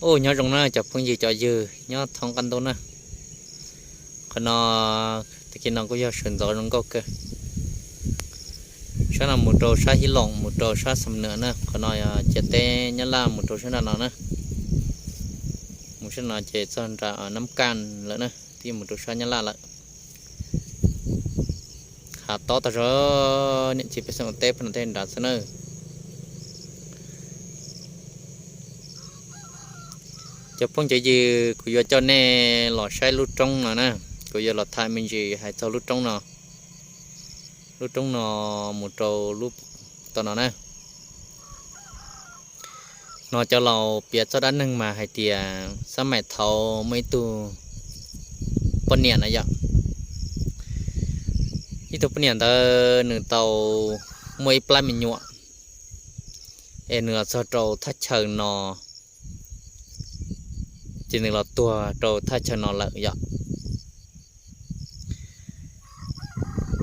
Ub, nyob zoo na cov phooj ywg cov ywg nyob thoob qab ntuj na. Qhov no, tag kis no kuj yog sawv ntxov zoo nkauj kawg. Sab no mus rau sab Hib Loos, mus rau sab Xam Nuam na, qhov no yog ciam teb Nyab Laj mus rau sab nram no na. Mus sab no ces txog nram Nab Kaj lawm na, twb mus rau sab Nyab Laj lawm. Hav tob tag zog, niam txiv pej xeem ua teb pab no tej nrad xwb na. Cov phooj cov ywg, kuv yuav coj nej los saib lub roob no na. Kuv yuav los tham me ntsis hais txog lub roob no. Lub roob no mus rau lub tom no na. No cov laus piav txoj dab neeg mas hais tias xab maim thaud muaj ib tug poj niam na yom. Ib tug poj niam ntawd nws tau muaj ib plab me nyuam, es nws los txog rau thaj chaw no, ces nws los tuag rau thaj chaw no lawm yom.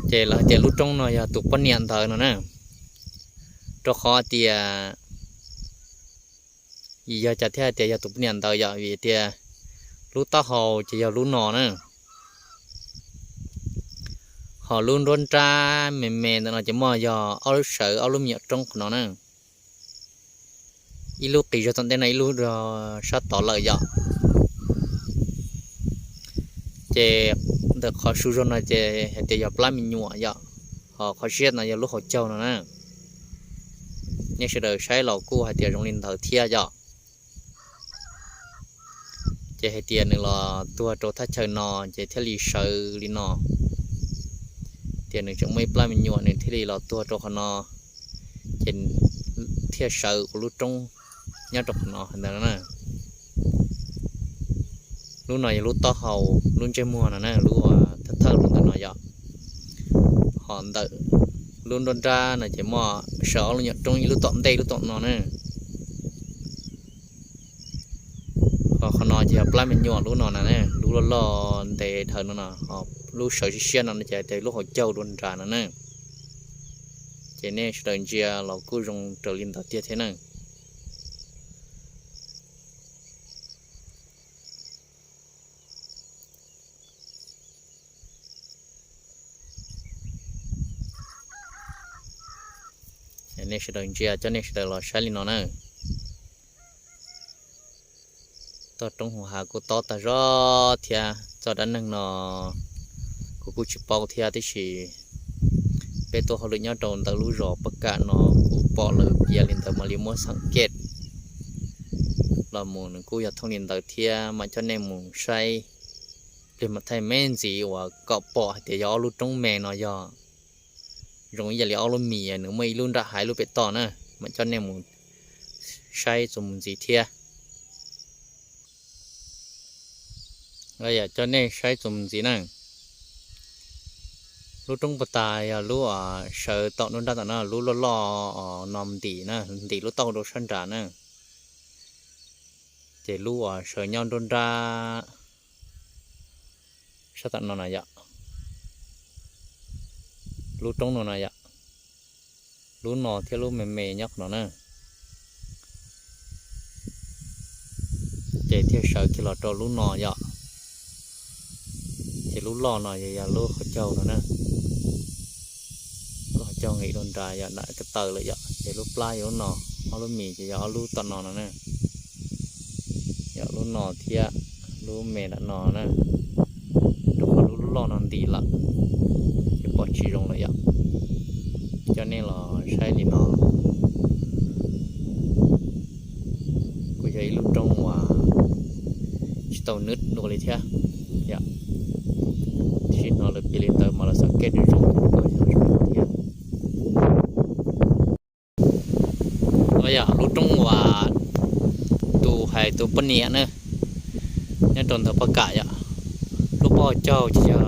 Ces lawv hais tias lub roob no yog tus poj niam ntawd no na, rau qhov tias, yog cas thiaj hais tias yog tus poj niam ntawd yom, vim tias lub taub hau ces yog lub no na, ho lub nruab nrab me me ntawm no ces muaj yog ob lub sawv ob lub me nyuam roob qhov no na. Ib lub qis zog tom ntej no, ib lub sab tod lawm yom. Ces ntawm qhov su zog no ces hais tias yog plab me nyuam yom, ho qhov siab no yog lub hauv caug no na. Nej sawv daws saib los kuj hais tias zoo li ntawd thiab yom. Ces hais tias nws los tuag rau thaj chaw no ces thiaj li sawv li no, tias nws tseem muaj ib plab me nyuam nws thiaj li los tuag rau qhov no, ces thiaj sawv ua lub roob nyob rau qhov no ntawd na. Lub no yog lub taub hau, lub ntsej muag no na, lub thawj thawj lub ntawm no yom. Ho ntawm lub nruab nrab no ces muaj sawv ob lub nyuam roob, ib lub tom ntej ib lub tom no na. Ho qhov no ces yog plab me nyuam lub no na, lub loj loj ntev dhawv no no, ho lub sawv siab siab no ces hais tias lub hauv caug dua nrad no na. Ces nej sawv daws ntsia los kuj zoo raws li ntawd tiag thiab na. Nej sawv daws ntsia, coj nej sawv daws los saib li no na. Toj roob hauv hav kuj tob tag zog thiab. Txoj dab neeg no kuv kuj tsis paub thiab, tiam sis peb tuaj hauj lwm nyob rau ntawm lub zos Paj Kam no kuj pom lawv piav li ntawd mam li muab xeem kej los mus, nws kuj yog thooj li ntawd thiab. Mam coj nej mus saib pliag mam thaij me ntxiv uas kom pom hais tias yog ob lub roob me no yog zoo ib yam li ob lub mis, nws muaj ib lub nram hav ib lub pem toj na. Mam coj nej mus saib txuas mus ntxiv thiab. Yog coj nej saib txuas mus ntxiv na. Lub roob puag ta yog lub sawv tom nruab nrab tom no, lub loj loj no ntim na, ntim lub taub hau rau sab nrad na. Ces lub uas sawv nyob nruab nrab sab tom no na yom, lub roob no na yom, lub no thiab lub me me nyob qhov no na. Ces thiaj sawv kiag los rau lub no yom. Ces lub loj no yog lub qhov caug no na. Lub qhov caug nqis rau nrad yog nram ko taw lawm yom, ces lub plab yog lub no, ob lub mis ces yog ob lub tom no no na. Yog lub no thiab lub me nram no na, rau qhov lub loj no ntim lawm, ces pom tsis zoo lawm yom. Coj nej los saib li no. Kuj yog ib lub roob uas tsis tau nwb dua li thiab yom. Tiam sis hnov lawv piav li ntawd mas lawv xeem kej zoo zoo thiab. Yog lub roob uas tus hais tus poj niam na, nyob rau ntawm Paj Kam yom. Lub pob caug ces yog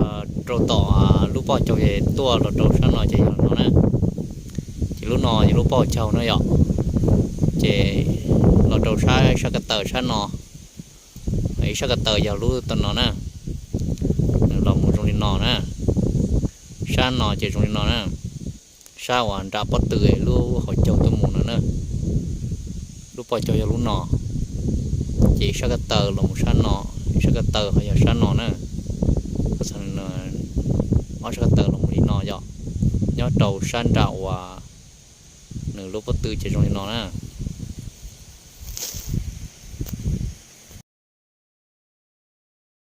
rau tom, lub pob caug ces tuaj los rau sab no ces yog no na. Ces lub no yog lub pob caug no yom. Ces los rau sab, sab ko taw sab no, ib sab ko taw yog lub tom no na. Nws los mus zoo li no na. Sab no ces zoo li no na. Sab uas nram pob tw lub hauv caug tuaj mus no na, lub pob caug yog lub no. ces ib sab ko taw los mus sab no, ib sab ko taw ho yog sab no na. Ob sab ko taw los mus li no yom, nyob rau sab nram uas nws lub pob tw ces zoo li no na.